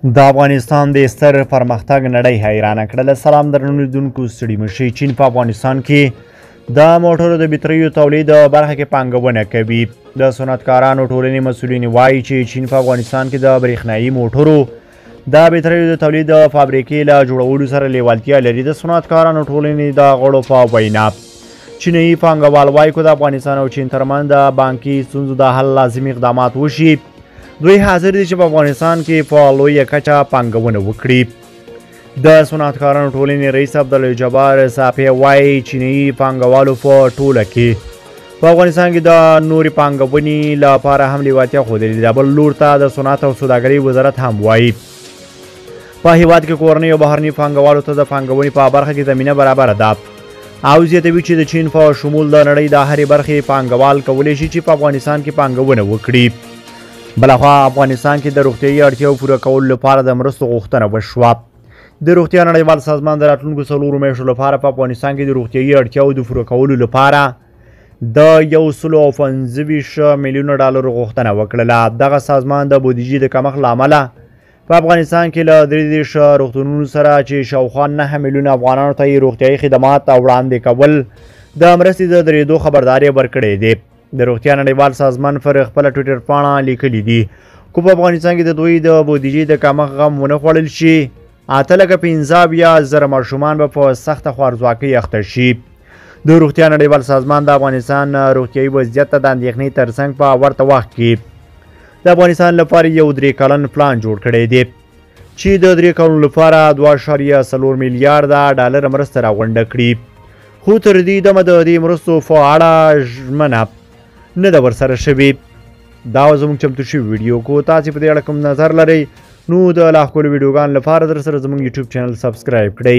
د افغانستان د ستر پرمختګ نړۍ حیرانه کړله. سلام درنو لیدونکو، ستړي مشي. چین په افغانستان کې د موټرو د بټریو تولید برخه کې پانګونه کوي. د صنعتکارانو ټولنې مسؤلین وایي چې چین په افغانستان کې د برېښنايي موټرو د بټریو د تولید فابریکې له جوړولو سره لیوالتیا لري. د صنعتکارانو ټولنې د غړو په وینا، چینایي پانګوال وایي که د افغانستان او چین ترمنځ د بانکي ستونزو د حل لازمي اقدامات وشي، دوی حاضر دي چې په افغانستان کې په لویه کچه پانګونه وکړي. د صنعتکارانو ټولنې رئیس عبدالجبار صافی وایي چینایي پانګوالو په ټوله کې په افغانستان کې د نورې پانګونې لپاره هم لیوالتیا ښودلې ده. بل لور ته د صنعت او سوداګرۍ وزارت هم وایي په هیواد کې کورنۍ او بهرني پانګوالو ته د پانګونې په برخه کې زمینه برابره ده او زیاتوي چې د چین په شمول د نړۍ د هرې برخې پانګوال کولی شي چې په افغانستان کې پانګونه وکړي. بلخوا افغانستان کې د روغتیايي اړتیاوو پوره کولو لپاره د مرستو غوښتنه وشوه. د روغتیا نړیوال سازمان د راتلونکو 4 میاشتو لپاره په افغانستان کې د روغتیايي اړتیاوو د پوره کولو لپاره د 125 میلیونه ډالرو غوښتنه وکړله. دغه سازمان د بودیجې د کمښت له امله په افغانستان کې له 33 روغتونونو سره چې شاوخوا 9 میلیونه افغانانو ته یې روغتیايي خدمات وړاندې کول د مرستې د درېدو خبرداری ورکړی دی. د روغتیا نړیوال سازمان پر خپله ټویټر پاڼه لیکلي دي که په افغانستان کې د دوی د بودیجې د کمښت غم ونه خوړل شي، 875,000 ماشومان به په سخته خوارځواکۍ اخته شي. د روغتیا نړیوال سازمان د افغانستان روغتیايي وضعیت ته د اندېښنې ترڅنګ په ورته وخت کې د افغانستان لپاره یو 3 کلن پلان جوړ کړی دی چې د 3 کلونو لپاره 2.4 میلیارده ډالر مرسته راغونډه کړي، خو تر دې دمه د دې مرستو په اړه ژمنه نه ده ورسره شوې. دا زموږ چمتو شوې ویډیو. که تاسې په دې اړه کوم نظر لرئ نو د لا ښکلو ویډیوګانو لپاره در سره زموږ یوټیوب چینل سبسکرایب کړئ.